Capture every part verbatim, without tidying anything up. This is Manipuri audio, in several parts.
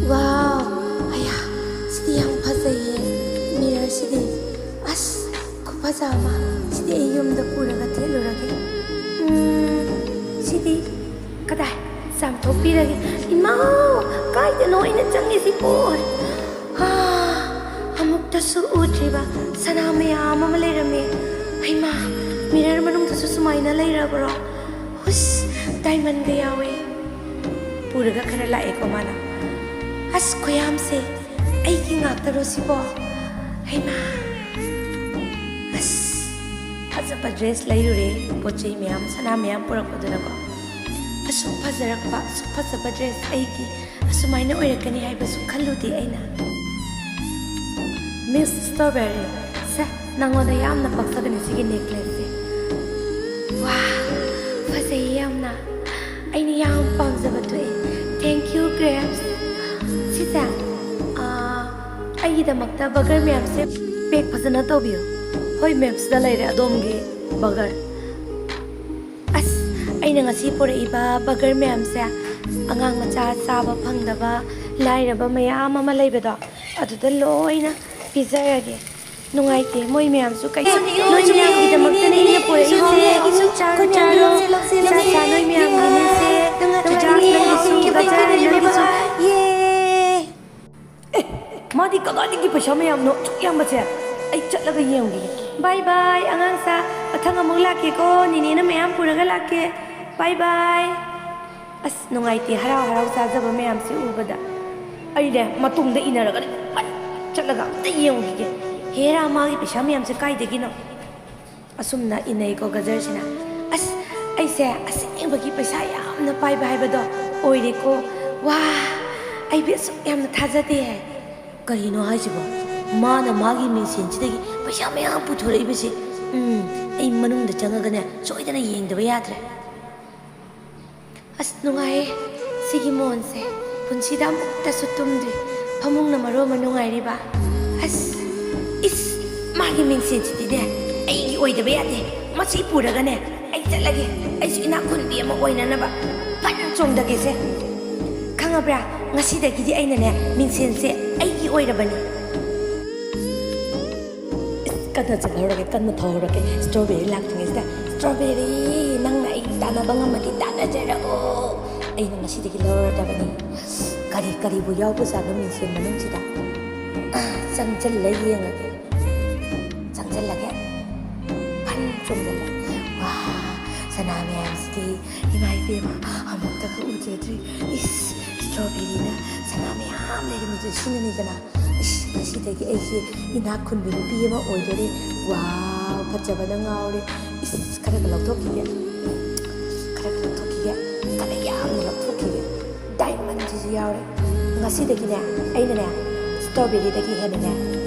ꯋꯥꯎ, ꯑꯌꯥ, ꯁꯤꯗꯤ ꯌꯥꯝ ꯐꯖꯩꯌꯦ꯫ ꯃꯤꯔꯔꯁꯤꯗꯤ, ꯑꯁ, ꯈꯨꯐꯖ ꯑꯃ꯫ ꯁꯤꯗꯤ ꯑꯩ ꯌꯨꯝꯗ ꯄꯨꯔꯒ ꯊꯦꯠꯂꯨꯔꯒꯦ꯫ ꯎꯝ, ꯁꯤꯗꯤ ꯀꯗꯥꯏ ꯆꯥꯝꯊꯣꯛꯄꯤꯔꯒꯦ? ꯏꯃꯥꯎ, ꯀꯥꯏꯗꯅꯣ ꯑꯩꯅ ꯆꯪꯉꯤꯁꯤꯕꯣ? ꯑꯥ, ꯑꯃꯨꯛꯇꯁꯨ ꯎꯗ꯭ꯔꯤꯕ ꯁꯅꯥ ꯃꯌꯥꯝ ꯑꯃ ꯂꯩꯔꯝꯃꯦ꯫ ꯍꯩꯃꯥ, ꯃꯤꯔꯔ ꯃꯅꯨꯡꯗꯁꯨ ꯁꯨꯃꯥꯏꯅ ꯂꯩꯔꯕ꯭ꯔꯣ? ꯍꯨꯁ, ꯗꯥꯏꯃꯟꯒ ꯌꯥꯎꯋꯦ꯫ ꯄꯨꯔꯒ ꯈꯔ ꯂꯥꯛꯑꯦꯀꯣ ꯃꯥꯅ꯫ ꯑꯁ, ꯈꯨꯌꯥꯝꯁꯦ ꯑꯩꯒꯤ ꯉꯥꯛꯇꯔꯣ ꯁꯤꯕꯣ? ꯍꯩꯃꯥ! ꯑꯁ, ꯐꯖꯕ ꯗ꯭ꯔꯦꯁ ꯂꯩꯔꯨꯔꯦ, ꯄꯣꯠ ꯆꯩ ꯃꯌꯥꯝ, ꯁꯅꯥ ꯃꯌꯥꯝ ꯄꯨꯔꯛꯄꯗꯨꯅꯀꯣ꯫ ꯑꯁꯨꯛ ꯐꯖꯔꯛꯄ, ꯑꯁꯨꯛ ꯐꯖꯕ ꯗ꯭ꯔꯦꯁ ꯑꯩꯒꯤ ꯑꯁꯨꯃꯥꯏꯅ ꯑꯣꯏꯔꯛꯀꯅꯤ ꯍꯥꯏꯕꯁꯨ ꯈꯜꯂꯨꯗꯦ ꯑꯩꯅ꯫ ꯃꯤꯁ ꯁ꯭ꯇ꯭ꯔꯣꯕꯦꯔꯤ, ꯁꯦ, ꯅꯪꯉꯣꯟꯗ ꯌꯥꯝꯅ ꯄꯛꯆꯒꯅꯤ ꯁꯤꯒꯤ ꯅꯦꯛꯂꯦꯁꯁꯦ꯫ ꯋꯥ, ꯐꯖꯩꯌꯦ ꯌꯥꯝꯅ꯫ ꯑꯩꯅ ꯌꯥꯝ ꯄꯥꯝꯖꯕ ꯊꯣꯛꯑꯦ꯫ Thank you, Grapes꯫ ꯁꯤꯁꯦ, ꯑꯥ, ꯑꯩꯒꯤꯗꯃꯛꯇ ꯕꯒꯔ ꯃꯌꯥꯝꯁꯦ ꯄꯦꯛ ꯐꯖꯅ ꯇꯧꯕꯤꯌꯨ꯫ ꯍꯣꯏ, ꯃꯦꯝ, ꯁꯤꯗ ꯂꯩꯔꯦ ꯑꯗꯣꯝꯒꯤ ꯕꯒꯔ꯫ ꯑꯁ, ꯑꯩꯅ ꯉꯁꯤ ꯄꯨꯔꯛꯏꯕ ꯕꯒꯔ ꯃꯌꯥꯝꯁꯦ ꯑꯉꯥꯡ ꯃꯆꯥ ꯆꯥꯕ ꯐꯪꯗꯕ ꯂꯥꯏꯔꯕ ꯃꯌꯥꯝ ꯑꯃ ꯂꯩꯕꯗꯣ, ꯑꯗꯨꯗ ꯂꯣꯏꯅ ꯄꯤꯖꯔꯒꯦ꯫ ꯅꯨꯡꯉꯥꯏꯇꯦ, ꯃꯣꯏ ꯃꯌꯥꯝꯁꯨ ꯀꯩꯁꯨ, ꯅꯣꯏ ꯃꯌꯥꯝꯒꯤꯗꯃꯛꯇꯅꯦ ꯑꯩꯅ ꯄꯨꯔꯛꯏꯁꯦ꯫ ꯆꯥꯔꯣ, ꯆꯥꯔꯣ꯫ ꯆꯥ, ꯆꯥ, ꯅꯣꯏ ꯃꯌꯥꯝꯒꯤꯅꯦꯁꯦ꯫ ꯆꯨꯖꯥꯛ ꯅꯪꯒꯤꯁꯨ, ꯒꯖꯔ ꯅꯪꯒꯤꯁꯨ꯫ ꯑꯦ, ꯃꯥꯗꯤ ꯀꯗꯥꯏꯗꯒꯤ ꯄꯩꯁꯥ ꯃꯌꯥꯝꯅꯣ ꯑꯁꯨꯛ ꯌꯥꯝꯕꯁꯦ? ꯑꯩ ꯆꯠꯂꯒ ꯌꯦꯡꯈꯤꯒꯦ꯫ ꯕꯥꯏ ꯕꯥꯏ, ꯑꯉꯥꯡꯁꯥ꯫ ꯃꯊꯪ ꯑꯃꯨꯛ ꯂꯥꯛꯀꯦꯀꯣ꯫ ꯅꯦꯅꯦꯅ ꯃꯌꯥꯝ ꯄꯨꯔꯒ ꯂꯥꯛꯀꯦ꯫ ꯕꯥꯏ ꯕꯥꯏ꯫ ꯑꯁ, ꯅꯨꯡꯉꯥꯏꯇꯦ, ꯍꯔꯥꯎ ꯍꯔꯥꯎ ꯆꯥꯖꯕ ꯃꯌꯥꯝꯁꯦ ꯎꯕꯗ꯫ ꯑꯩꯅꯦ, ꯃꯇꯨꯡꯗ ꯏꯟꯅꯔꯒꯅꯦ ꯐꯠ ꯆꯠꯂꯒ ꯑꯝꯇ ꯌꯦꯡꯉꯨꯈꯤꯒꯦ꯫ ꯍꯦꯔꯥ, ꯃꯥꯒꯤ ꯄꯩꯁꯥ ꯃꯌꯥꯝꯁꯦ ꯀꯥꯏꯗꯒꯤꯅꯣ? ꯑꯁꯨꯝꯅ ꯏꯟꯅꯩꯀꯣ ꯒꯖꯔꯁꯤꯅ꯫ ꯑꯁ, ꯑꯩꯁꯦ ꯑꯁꯦꯡꯕꯒꯤ ꯄꯩꯁꯥ ꯌꯥꯝꯅ ꯄꯥꯏꯕ ꯍꯥꯏꯕꯗꯣ ꯑꯣꯏꯔꯦꯀꯣ꯫ ꯋꯥ, ꯑꯩꯗꯤ ꯑꯁꯨꯛ ꯌꯥꯝꯅ ꯊꯥꯖꯗꯦ꯫ ꯀꯔꯤꯅꯣ ꯍꯥꯏꯁꯤꯕꯣ? ꯃꯥꯅ ꯃꯥꯒꯤ ꯃꯤꯡꯁꯦꯟꯁꯤꯗꯒꯤ ꯄꯩꯁꯥ ꯃꯌꯥꯝ ꯄꯨꯊꯣꯔꯛꯏꯕꯁꯦ? ꯎꯝ, ꯑꯩ ꯃꯅꯨꯡꯗ ꯆꯪꯉꯒꯅꯦ ꯁꯣꯏꯗꯅ ꯌꯦꯡꯗꯕ ꯌꯥꯗ꯭ꯔꯦ꯫ ꯑꯁ, ꯅꯨꯡꯉꯥꯏꯌꯦ ꯁꯤꯒꯤ ꯃꯣꯟꯁꯦ꯫ ꯄꯨꯟꯁꯤꯗ ꯑꯃꯨꯛꯇꯁꯨ ꯇꯨꯝꯗ꯭ꯔꯤ꯫ ꯐꯃꯨꯡꯅ ꯃꯔꯣꯟ ꯑꯃ ꯅꯨꯡꯉꯥꯏꯔꯤꯕ꯫ ꯑꯁ, ꯏꯁ, ꯃꯥꯒꯤ ꯃꯤꯡꯁꯦꯟꯁꯤꯗꯤꯅꯦ ꯑꯩꯒꯤ ꯑꯣꯏꯗꯕ ꯌꯥꯗꯦ꯫ ꯃꯁꯤ ꯄꯨꯔꯒꯅꯦ ꯑꯩ ꯆꯠꯂꯒꯦ꯫ ꯑꯩꯁꯨ ꯏꯅꯥꯛ ꯈꯨꯟꯕꯤ ꯑꯃ ꯑꯣꯏꯅꯅꯕ ꯐꯖꯅ ꯆꯣꯡꯊꯒꯦꯁꯦ꯫ ꯈꯪꯉꯕ꯭ꯔꯥ? ꯉꯁꯤꯗꯒꯤꯗꯤ ꯑꯩꯅꯅꯦ, ꯃꯤꯡꯁꯦꯟꯁꯦ ꯑꯩꯒꯤ ꯑꯣꯏꯔꯕꯅꯤ꯫ ꯏꯁ, ꯀꯟꯅ ꯆꯠꯍꯧꯔꯒꯦ, ꯀꯟꯅ ꯊꯧꯍꯧꯔꯒꯦ꯫ Strawberry ꯂꯥꯛꯇ꯭ꯔꯤꯉꯩꯁꯤꯗ, "Strawberry, ꯅꯪꯅ ꯑꯩ ꯇꯥꯟꯅꯕ ꯉꯝꯃꯗꯤ ꯇꯥꯟꯅꯖꯔꯛꯑꯣ꯫ ꯑꯩꯅ ꯉꯁꯤꯗꯒꯤ ꯂꯧꯔꯗꯕꯅꯤ꯫ ꯀꯔꯤ ꯀꯔꯤꯕꯨ ꯌꯥꯎꯕꯖꯥꯠꯅꯣ ꯃꯤꯡꯁꯦꯟ ꯃꯅꯨꯡꯁꯤꯗ? ꯑꯥ, ꯆꯪꯁꯤꯜꯂ ꯌꯦꯡꯉꯒꯦ꯫ ꯆꯪꯁꯤꯜꯂꯒꯦ꯫ ꯐꯟ ꯆꯣꯡꯁꯤꯜꯂꯦ꯫ ꯋꯥ, ꯁꯅꯥ ꯃꯌꯥꯝꯁꯤꯗꯤ, ꯏꯃꯥ ꯏꯕꯦꯝꯃ, ꯑꯃꯨꯛꯇꯒ ꯎꯖꯗ꯭ꯔꯤ꯫ ꯏꯁ, strawberryꯅ ꯁꯅꯥ ꯃꯌꯥꯝ ꯂꯩꯔꯝꯃꯤꯁꯦ ꯁꯤꯅꯅꯤꯗꯅ꯫ ꯏꯁ, ꯉꯁꯤꯗꯒꯤ ꯑꯩꯁꯦ ꯏꯅꯥꯛ ꯈꯨꯟꯕꯤ ꯅꯨꯄꯤ ꯑꯃ ꯑꯣꯏꯗꯣꯔꯦ꯫ ꯋꯥꯎ, ꯐꯖꯕꯅ ꯉꯥꯎꯔꯦ꯫ ꯏꯁ, ꯈꯔꯒ ꯂꯧꯊꯣꯛꯈꯤꯒꯦ꯫ ꯈꯔꯒ ꯂꯧꯊꯣꯛꯈꯤꯒꯦ꯫ ꯈꯔ ꯌꯥꯝꯅ ꯂꯧꯊꯣꯛꯈꯤꯒꯦ꯫ Diamondꯁꯤꯁꯨ ꯌꯥꯎꯔꯦ꯫ ꯉꯁꯤꯗꯒꯤꯅꯦ, ꯑꯩꯅꯅꯦ, strawberryꯗꯒꯤ ꯍꯦꯟꯅꯅꯦ,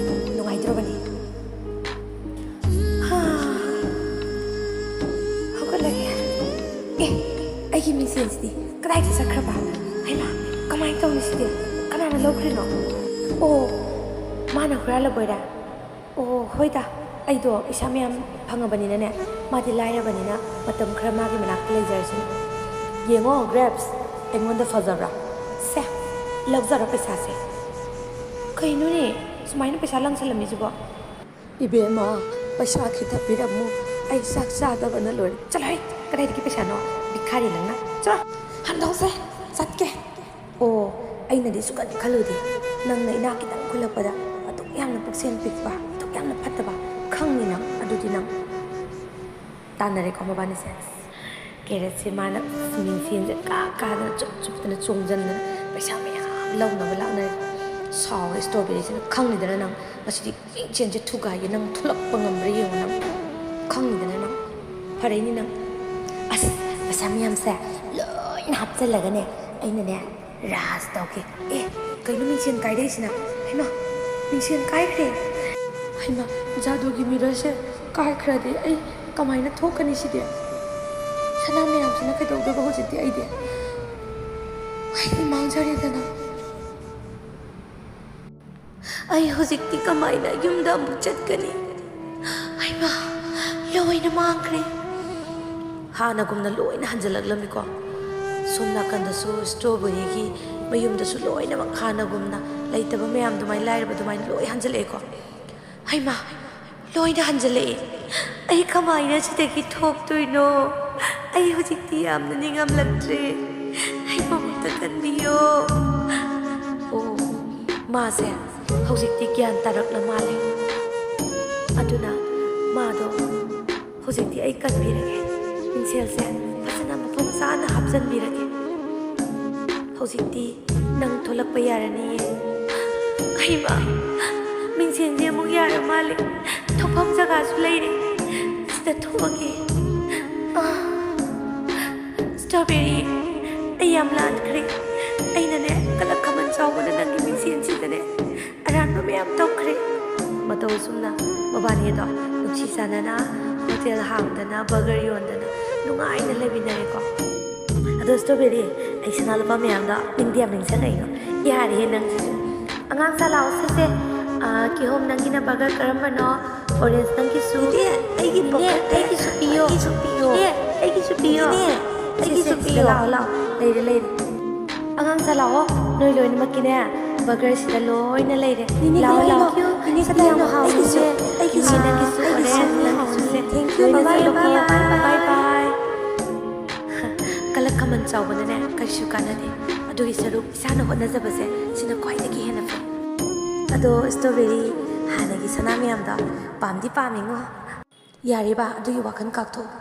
ꯅꯨꯡꯉꯥꯏꯗ꯭ꯔꯣꯕꯅꯤ꯫ ꯍꯥ꯫ ꯍꯧꯒꯠꯂꯒꯦ꯫ ꯑꯦ, ꯑꯩꯒꯤ ꯃꯤꯡꯁꯦꯟꯁꯤꯗꯤ ꯀꯗꯥꯏꯗ ꯆꯠꯈ꯭ꯔꯕ? ꯍꯩꯃꯥ, ꯀꯃꯥꯏꯅ ꯇꯧꯅꯤ ꯁꯤꯗꯤ? ꯀꯅꯥꯅ ꯂꯧꯈ꯭ꯔꯤꯅꯣ? ꯑꯣ, ꯃꯥꯅ ꯍꯨꯔꯥꯜꯂꯕꯣꯏꯔꯦ? ꯑꯣ, ꯍꯣꯏꯗ, ꯑꯩꯗꯣ ꯄꯩꯁꯥ ꯃꯌꯥꯝ ꯐꯪꯉꯕꯅꯤꯅꯅꯦ, ꯃꯥꯗꯤ ꯂꯥꯏꯔꯕꯅꯤꯅ ꯃꯇꯝ ꯈꯔ ꯃꯥꯒꯤ ꯃꯅꯥꯛꯇ ꯂꯩꯖꯔꯁꯅꯤ꯫ ꯌꯦꯡꯉꯣ, Grapes, ꯑꯩꯉꯣꯟꯗ ꯐꯖꯕ꯭ꯔꯥ? ꯁꯦ, ꯂꯧꯖꯔꯣ ꯄꯩꯁꯥꯁꯦ꯫ ꯀꯩꯅꯣꯅꯦ, ꯁꯨꯃꯥꯏꯅ ꯄꯩꯁꯥ ꯂꯪꯁꯜꯂꯝꯃꯤꯁꯤꯕꯣ? ꯏꯕꯦꯝꯃ, ꯄꯩꯁꯥ ꯈꯤꯇ ꯄꯤꯔꯝꯃꯨ, ꯑꯩ ꯆꯥꯛ ꯆꯥꯗꯕꯅ ꯂꯣꯏꯔꯦ꯫ ꯆꯠꯂꯣꯍꯦ, ꯀꯗꯥꯏꯗꯒꯤ ꯄꯩꯁꯥꯅꯣ? ꯚꯤꯈꯥꯔꯤ ꯅꯪꯅ꯫ ꯆꯠꯂꯣ, ꯍꯟꯗꯣꯛꯁꯦ, ꯆꯠꯀꯦ꯫ ꯑꯣ, ꯑꯩꯅꯗꯤ ꯁꯨꯛꯈꯟ ꯈꯜꯂꯨꯗꯦ, ꯅꯪꯅ ꯏꯅꯥꯛ ꯈꯤꯇꯪ ꯈꯨꯜꯂꯛꯄꯗ ꯑꯗꯨꯛ ꯌꯥꯝꯅ ꯄꯨꯛꯁꯦꯜ ꯄꯤꯛꯄ, ꯑꯗꯨꯛ ꯌꯥꯝꯅ ꯐꯠꯇꯕ꯫ ꯈꯪꯅꯤ ꯅꯪ, ꯑꯗꯨꯗꯤ ꯅꯪ꯫ ꯇꯥꯟꯅꯔꯦꯀꯣ ꯃꯕꯥꯅꯤꯁꯦ꯫ ꯀꯦꯔꯦꯠꯁꯦ ꯃꯥꯅ ꯃꯤꯡꯁꯦꯟꯁꯦ ꯀꯥ ꯀꯥꯗꯅ ꯆꯨꯞ ꯆꯨꯞꯇꯅ ꯆꯣꯡꯖꯟꯗꯅ ꯄꯩꯁꯥ ꯃꯌꯥꯝ ꯂꯧꯅꯕ ꯂꯥꯛꯅꯔꯦ꯫ ꯁꯥꯎꯔꯦ strawberryꯁꯤꯅ, "ꯈꯪꯅꯤꯗꯅ ꯅꯪ, ꯉꯁꯤꯗꯤ ꯃꯤꯡꯁꯦꯟꯁꯦ ꯊꯨꯒꯥꯏꯒꯦ, ꯅꯪ ꯊꯣꯛꯂꯛꯄ ꯉꯝꯕ꯭ꯔꯥ ꯌꯦꯡꯉꯣ ꯅꯪ, ꯈꯪꯅꯤꯗꯅ ꯅꯪ, ꯐꯔꯛꯏꯅꯤ ꯅꯪ꯫ ꯑꯁ, ꯄꯩꯁꯥ ꯃꯌꯥꯝꯁꯦ ꯂꯣꯏꯅ ꯍꯥꯞꯆꯜꯂꯒꯅꯦ, ꯑꯩꯅꯅꯦ ꯔꯥꯖ ꯇꯧꯒꯦ꯫ ꯑꯦ, ꯀꯩꯅꯣ ꯃꯤꯡꯁꯦꯟ ꯀꯥꯏꯔꯛꯏꯁꯤꯅ? ꯍꯩꯃꯥ, ꯃꯤꯡꯁꯦꯟ ꯀꯥꯏꯈ꯭ꯔꯦ꯫ ꯍꯩꯃꯥ, ꯖꯥꯗꯨꯒꯤ mirrorꯁꯦ ꯀꯥꯏꯈ꯭ꯔꯗꯤ ꯑꯩ ꯀꯃꯥꯏꯅ ꯊꯣꯛꯀꯅꯤ ꯁꯤꯗꯤ? ꯁꯅꯥ ꯃꯌꯥꯝꯁꯤꯅ ꯀꯩꯗꯧꯗꯣꯏꯕ ꯍꯧꯖꯤꯛꯇꯤ ꯑꯩꯗꯤ? ꯑꯩꯗꯤ ꯃꯥꯡꯖꯔꯦꯗꯅ꯫ ꯑꯩ ꯍꯧꯖꯤꯛꯇꯤ ꯀꯃꯥꯏꯅ ꯌꯨꯝꯗ ꯑꯃꯨꯛ ꯆꯠꯀꯅꯤ? ꯍꯩꯃꯥ, ꯂꯣꯏꯅ ꯃꯥꯡꯈ꯭ꯔꯦ꯫ ꯍꯥꯟꯅꯒꯨꯝꯅ ꯂꯣꯏꯅ ꯍꯟꯖꯤꯜꯂꯛꯂꯝꯃꯤꯀꯣ꯫ ꯁꯣꯝ ꯅꯥꯀꯟꯗꯁꯨ strawberryꯒꯤ ꯃꯌꯨꯝꯗꯁꯨ ꯂꯣꯏꯅꯃꯛ ꯍꯥꯟꯅꯒꯨꯝꯅ ꯂꯩꯇꯕ ꯃꯌꯥꯝ ꯑꯗꯨꯃꯥꯏꯅ, ꯂꯥꯏꯔꯕ ꯑꯗꯨꯃꯥꯏꯅ ꯂꯣꯏ ꯍꯟꯖꯜꯂꯛꯑꯦꯀꯣ꯫ ꯍꯩꯃꯥ, ꯂꯣꯏꯅ ꯍꯟꯖꯜꯂꯛꯑꯦ꯫ ꯑꯩ ꯀꯃꯥꯏꯅ ꯁꯤꯗꯒꯤ ꯊꯣꯛꯇꯣꯏꯅꯣ? ꯑꯩ ꯍꯧꯖꯤꯛꯇꯤ ꯌꯥꯝꯅ ꯅꯤꯡꯉꯝꯂꯛꯇ꯭ꯔꯦ꯫ ꯑꯩꯕꯨ ꯑꯃꯨꯛꯇ ꯀꯟꯕꯤꯌꯣ꯫ ꯑꯣ, ꯃꯥꯁꯦ ꯍꯧꯖꯤꯛꯇꯤ ꯒ꯭ꯌꯥꯟ ꯇꯥꯔꯛꯂ ꯃꯥꯜꯂꯦ꯫ ꯑꯗꯨꯅ ꯃꯥꯗꯣ ꯍꯧꯖꯤꯛꯇꯤ ꯑꯩ ꯀꯟꯕꯤꯔꯒꯦ꯫ ꯃꯤꯡꯁꯦꯜꯁꯦ ꯐꯖꯅ ꯃꯐꯝ ꯆꯥꯅ ꯍꯥꯞꯆꯤꯟꯕꯤꯔꯒꯦ꯫ ꯍꯧꯖꯤꯛꯇꯤ ꯅꯪ ꯊꯣꯛꯂꯛꯄ ꯌꯥꯔꯅꯤꯌꯦ꯫ ꯍꯩꯃꯥ, ꯃꯤꯡꯁꯦꯜꯁꯦ ꯑꯃꯨꯛ ꯌꯥꯔ ꯃꯥꯜꯂꯦ꯫ ꯊꯣꯛꯐꯝ ꯖꯒꯥꯁꯨ ꯂꯩꯔꯦ꯫ ꯁꯤꯗ ꯊꯣꯛꯑꯒꯦ꯫ ꯑꯥ, ꯁ꯭ꯇ꯭ꯔꯣꯕꯦꯔꯤ, ꯑꯩ ꯌꯥꯝ ꯂꯥꯟꯈ꯭ꯔꯦ꯫ ꯑꯩꯅꯅꯦ, ꯀꯂꯛ ꯈꯃꯟ ꯆꯥꯎꯕꯅ ꯅꯪꯒꯤ ꯃꯤꯡꯁꯦꯜꯁꯤꯗꯅꯦ ꯑꯔꯥꯟꯕ ꯃꯌꯥꯝ ꯇꯧꯈ꯭ꯔꯦ꯫ ꯃꯇꯧ ꯑꯁꯨꯝꯅ ꯃꯕꯥꯅꯤ ꯑꯗꯣ ꯅꯨꯡꯁꯤ ꯆꯥꯟꯅꯅ ꯍꯣꯇꯦꯜ ꯍꯥꯡꯗꯅ, ꯕꯔꯒꯔ ꯌꯣꯟꯗꯅ ꯅꯨꯡꯉꯥꯏꯅ ꯂꯩꯃꯤꯟꯅꯔꯦꯀꯣ꯫ ꯑꯗꯣ ꯁ꯭ꯇ꯭ꯔꯣꯕꯦꯔꯤ, ꯑꯩ ꯁꯅꯥ ꯂꯨꯄꯥ ꯃꯌꯥꯝꯗꯣ ꯅꯤꯡꯗꯤ ꯌꯥꯝ ꯅꯤꯡꯁꯤꯡꯉꯛꯏꯀꯣ꯫ ꯌꯥꯔꯦꯍꯦ ꯅꯪꯁꯤꯁꯨ꯫ ꯑꯉꯥꯡ ꯆꯥ ꯂꯥꯛꯑꯣ ꯁꯦ ꯁꯦ꯫ ꯑꯥ, ꯀꯤꯍꯣꯝ ꯅꯪꯒꯤꯅ ꯕꯔꯒꯔ ꯀꯔꯝꯕꯅꯣ? ꯑꯣꯔꯦꯟꯖ ꯅꯪꯒꯤꯁꯨ꯫ ꯏꯅꯦ, ꯑꯩꯒꯤ ꯏꯅꯦ, pocket ꯑꯩꯒꯤꯁꯨ ꯄꯤꯌꯣ꯫ ꯑꯩꯒꯤꯁꯨ ꯄꯤꯌꯣ꯫ ꯏꯅꯦ, ꯑꯩꯒꯤꯁꯨ ꯄꯤꯌꯣ꯫ ꯏꯅꯦ, ꯁꯦ, ꯑꯩꯒꯤꯁꯨ ꯁꯦ, ꯁꯤꯗ ꯄꯤꯌꯣ꯫ ꯂꯥꯛꯑꯣ, ꯂꯥꯛꯑꯣ꯫ ꯂꯩꯔꯦ, ꯂꯩꯔꯦ꯫ ꯑꯉꯥꯡ ꯆꯥ ꯂꯥꯛꯑꯣ, ꯅꯣꯏ ꯂꯣꯏꯅꯃꯛꯀꯤꯅꯦ ꯕꯔꯒꯔꯁꯤꯗ ꯂꯣꯏꯅ ꯂꯩꯔꯦ꯫ ꯅꯤꯅꯦ, ꯂꯥꯛꯑꯣ, ꯅꯤꯅꯦ, ꯂꯥꯛꯑꯣ꯫ ꯏꯅꯦ, ꯁꯤꯗꯤ ꯌꯥꯝ ꯍꯥꯎꯅꯤꯁꯦ꯫ ꯑꯩꯒꯤꯁꯨ, ꯏꯅꯦ, ꯅꯪꯒꯤꯁꯨ ꯑꯩꯒꯤꯁꯨ ꯑꯣꯔꯦꯟꯖ, ꯌꯥꯝ ꯅꯪꯒꯤꯁꯨ ꯍꯥꯎꯅꯤꯁꯦ꯫ ꯇꯦꯡꯀ꯭ꯌꯨ, ꯂꯣꯏꯅ ꯕꯥꯏ, ꯕꯥꯏ, ꯆꯠꯂꯣꯀꯣ꯫ ꯕꯥꯏ, ꯕꯥꯏ, ꯕꯥꯏ, ꯕꯥꯏ꯫ ꯕꯥꯏ꯫ ꯀꯂꯛ ꯈꯃꯟ ꯆꯥꯎꯕꯅꯅꯦ ꯀꯩꯁꯨ ꯀꯥꯟꯅꯗꯦ꯫ ꯑꯗꯨꯒꯤ ꯁꯔꯨꯛ ꯏꯁꯥꯅ ꯍꯣꯠꯅꯖꯕꯁꯦ ꯁꯤꯅ ꯈ꯭ꯋꯥꯏꯗꯒꯤ ꯍꯦꯟꯅ ꯐꯩ꯫ ꯑꯗꯣ ꯁ꯭ꯇ꯭ꯔꯣꯕꯦꯔꯤ, ꯍꯥꯟꯅꯒꯤ ꯁꯅꯥ ꯃꯌꯥꯝꯗꯣ ꯄꯥꯝꯗꯤ ꯄꯥꯝꯃꯤꯉꯣ꯫ ꯌꯥꯔꯦꯕ, ꯑꯗꯨꯒꯤ ꯋꯥꯈꯜ ꯀꯥꯎꯊꯣꯛꯑꯣ꯫